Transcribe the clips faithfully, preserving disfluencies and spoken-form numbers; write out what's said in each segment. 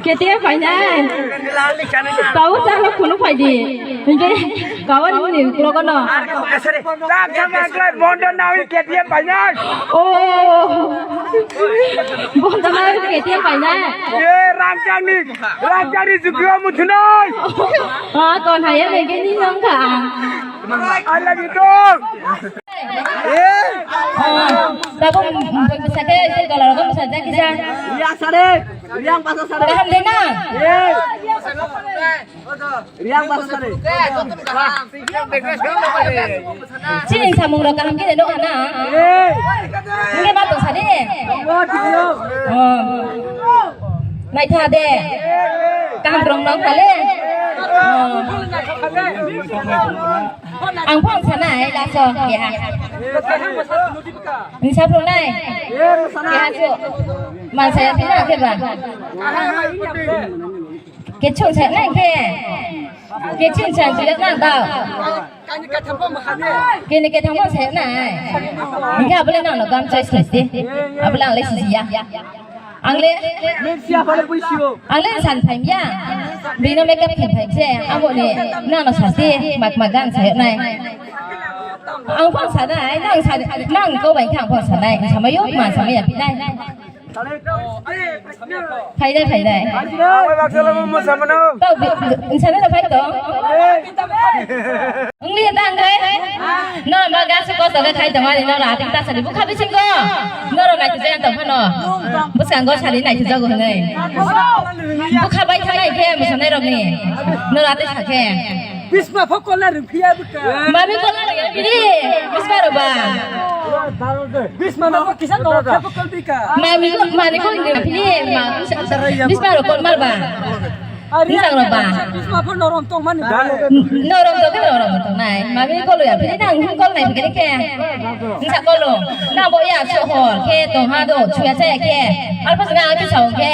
K T F painai. Kau chalo khunu paidi. Hingke kau ni ulo kono. Bondo nawi K T F painai. Oh. Bondo nawi K T F painai. Ye, Ramchakni, Ramchakni jukio muthunai. Ah, kon haya lege ni nang ka. I love you too. Tabuk bwsake tei gola rogo bwsajak kisa. Riang sare, riang basa sare. Kaham de na? Riang basa sare. Chini samung rok kaham khe de nokha na? Hingke ma tong sadi? Oh. Naitha de. Kaham rong nong khale. Oh. Ang phone sanai laso keha. Nisa phone nai. Keha su. Mansa ya pina ke ba. Kechung sa nai ke. Kechung sa jilak nang tau. Kini ketham phone sa nai. Hingke abole nang no gam choice lesi. Abole ang lesi ya. Ang le, ang le san phaimya. Bino makeup khe phaimse, abo ni nang no sasi, mak mak gan sa nai. Ang phone sa nai, nang sa, nang ko bai kha ang phone sa nai, sa mayo, ma sa maya pi nai. Phai nai, phai nai. Tau bi, bi, sa nai phai to. Wngli tang kai. No ma ga su ko to kai tong ani no ra tik ta sari bukha bising ko. No ro nai tujai tong phano. Bwskango sari nai tujago hwnwi. Bukha bai thanai khe musanai rok ni. No ra tik sa khe. Bisma pho kola rwphiya bwkha. Mami kola rwphiya bini. Bisma ro ba. Bisma no kisa no kisa pho kolbika. Mami ko mani ko rwphiya ma. Bisma ro kol mar ba. Nisang rok ba. Bisma pho norom tong mani. Norom tong ke norom tong nai. Mami kolo ya, pini nang kol nai pini ke. Nisa kolo. Nang bo ya sohor ke tong ha do, chuya chaya ke. Alpa sanga ati sao ke.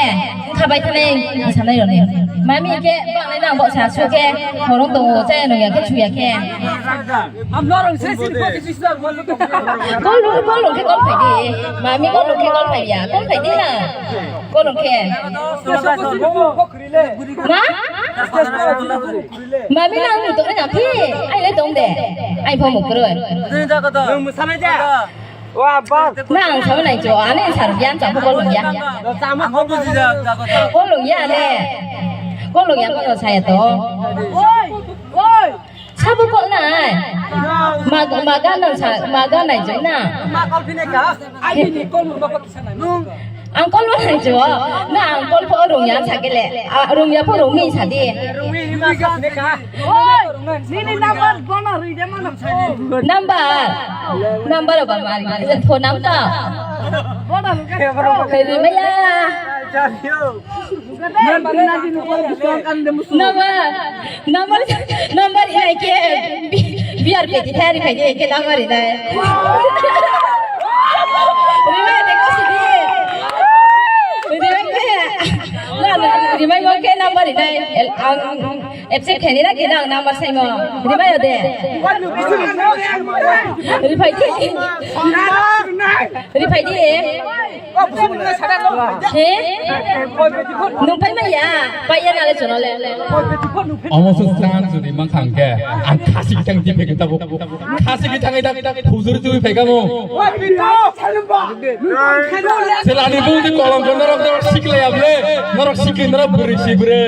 Khabai thane nisa nai rone. Mami ke ba nai nang bo sa su ke. Horong tong o chaya no ya ke chuya ke. Am norom se si ko ke bisma pho. Kolo kolo ke kol phai di. Mami kolo ke kol phai ya. Kol phai di na. Kolo ke. Ma? Mami nang ni tong na phi? Ai le tong de. Ai pho mo kroi. Nwng mwsanai de? Wa ba. Nang sa nai cho, ane sar yan cha ko lung ya. Ko lung ya le. Ko lung ya ko sa ya to. Oi, oi. Sabo kol nai. Ma, ma gan nang sa, ma gan nai joi na. Ma kol pine ka? Ai ni kol mo ko kisa nai. Ang kol mo nai jo. Na ang kol po rung ya sa kele. A, rung ya po rung mi sa di. Rung mi ma sa ne ka? Oi, nini number bono rui de mano. Number. Number ba mari. Phone number. Bono rui de. Kaya ba ya. Number, number, number ya ke, bi-, biar peti thari peti ke number ini. Rima de ko sidi. Rima ke. Na, na, rima ko ke number ini. El, ang, F C kheni na kena ang number sai mo. Rima yo de. Rifai de. Rifai de. He? Nung pai maya, pai ya nale chono le. Omo se chan jodi mang khang khe, ang khasi kithang di phekta bo. Khasi kithang ida huzur tui phekamo. Selani bu di kolom ko norok norok sikle able, norok sikle norok buri si buri.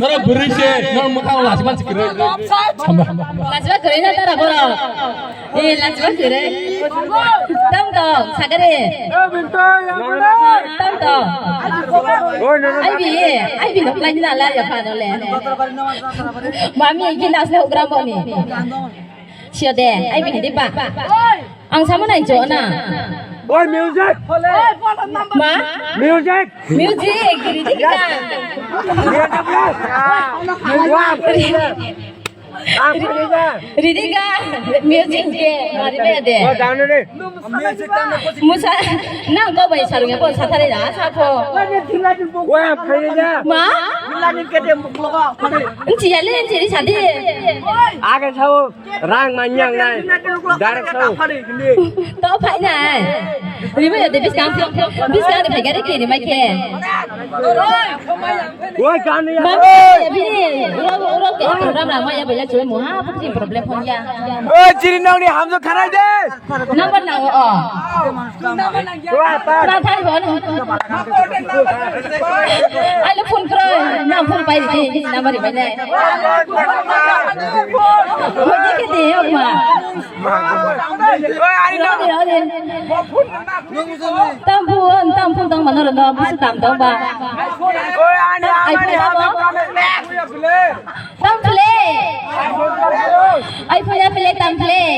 Norok buri se, norok mukhang lajman sikre. Lajma kore na tara borok. Eh, lajma kore. Tam to, sagare. Tam to. Ai bi, ai bi nok lain na la ya pa no le. Mami, iki nas le ugra moni. Sio de, ai bi di ba. Ang sama nai jo na. Oi, music. Ma? Music. Music, ridi ka. Wah, Ridi ka, music ke, mari be de. Musa, nang ko bai sarung ya, ko sathare da, sa ko. Wah, Ma? Nchi ya le, nchi ri sadi. Age sao, rang manyang nai. Direct sao. To phai nai. Rimai ya de biskang, biskang de phai gari ke rimai ke. Oi, kan ya. Bang, bini, urok, urok ke program rang maya bela chule muha, apa sih problem phone ya? Oi, chiri nong ni hamjo kharai de. Number na o. Oi, ta. Na thai bon. Ai lo phone kro, na phone pai de, number rimai nai. Phone ke de, ok ma. Oi, ani na. Rode, rode. Tam phone, tam phone tong mano rono, busu tam tong ba. Oi, ani, ani, ani, tam phone. Tam phone. Ai phone ya phone tam phone.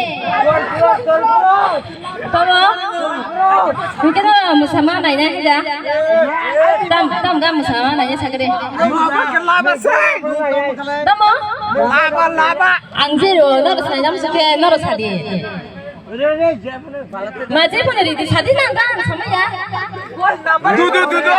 Tamo. Mungkin musa ma nai na hida. Tam, tam ga musa ma nai sagre. Tamo. Laba, laba. Ang zero, noro sanai jam sukhe, noro sadi. Maje phone ridi sadi na dan samaya. Dudu, dudu.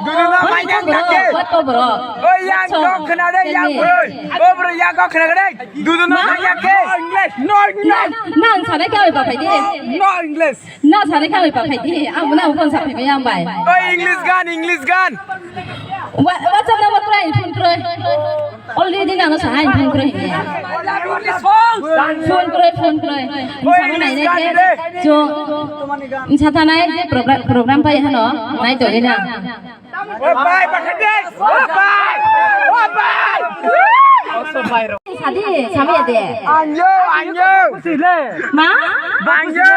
Dudu na mai yang kake. What to bro? Oi yang kok khna re yang bro. O bro yang kok khna re. Dudu na mai yang ke. No English. No English. Na, na ang sanai khe oi ba phai di. No English. Na sanai khe oi ba phai di. Ang na phone sa phai yang bai. Oi English gan, English gan. Wa-, WhatsApp number krai, phone krai. Already nang sa hai phone krai. Phone krai, phone krai. Sama nai nai ke. Jo. Sa ta nai je program, program pai hano. Nai to na. O bai, bakade. O bai. O bai. Sadi, sama ya de. Anjo, anjo. Ma? Anjo.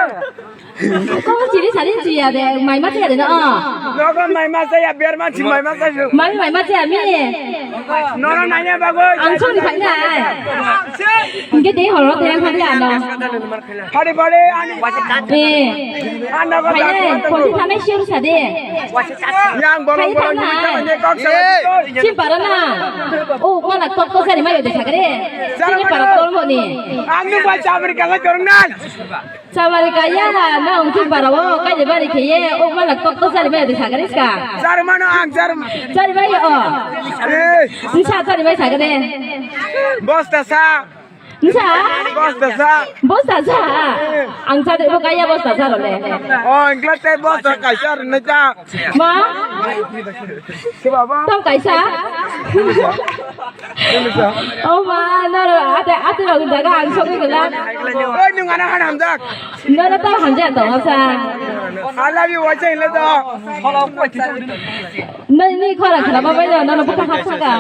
Kok chiri sari chiri ya de, mai ma chaya de na, oh. Nogo mai ma chaya, biar ma chi mai ma chaya. Mai, mai ma chaya mi. Nono nanya bagus. Ang song ni phai nai. Hingke de horo de ang phai ano. Pare pare ani. Eh. Ano ko phai nai, phone thana sure sa de. Yang borong borong ni thana. Chim para na. Oh, mana kok kok sari mai de sagre. Chini para tol mo ni. Ang ni ba chamri kala jorong nai. Chawari kaya, na ungkhi para o, kaya bari khe ye, o mala tok tok chari bai de sagari ska. Char mano ang char. Chari bai o. Eh. Nsa chari bai sagari. Bosta sa. Nsa. Bosta sa. Bosta sa. Ang chari bo kaya bosta sa role. O, ingkla te bosta kaisa rene ta. Ma? Ke baba? Tong kaisa? Oh ma, noro ate, ate rok jaga ang sogwi gela. Oi, nung ana han hamjak. Noro tong hamjak tong sa. I love you, wacha ile to. Nini khora khora baba ya, noro buka hap saka.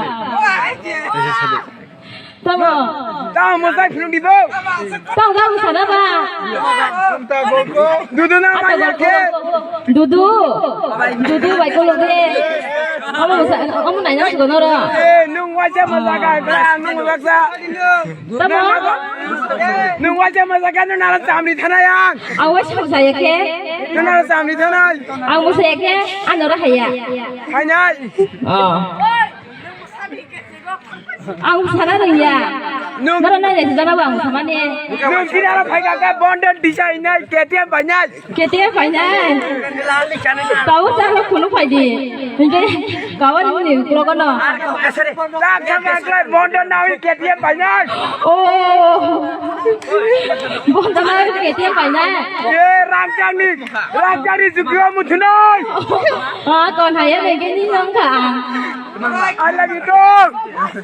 Tamo. Tamo, mosai phunuk di bo. Tamo, tamo sana ba. Dudu na manya ke. Dudu. Dudu bai ko loge. Amo sa, amo nai na sugo noro. Eh, nung wacha majaga, nung wacha. Tamo. Nung wacha majaga, nung nara chamri thana yang. Ang wacha saya ke. Nung nara chamri thana. Ang wacha ke, ano ra haya. Hanya. Oh. Ang sana rwngya. Nung- Noro nai naisi jana bo ang samani. Nung kini aro phai kha khe bondon tisa hinai K T M painai. K T M painai. Tau chaklo khunu phaidi. Hingke kawan ni krogono. Tak sama khlai bondon nawi K T M painai. Oh. Bondon nawi K T M painai. E rangchangni, rangchangni jukio muthunai. Ah, kon haya nengke ni nangka. I love you too.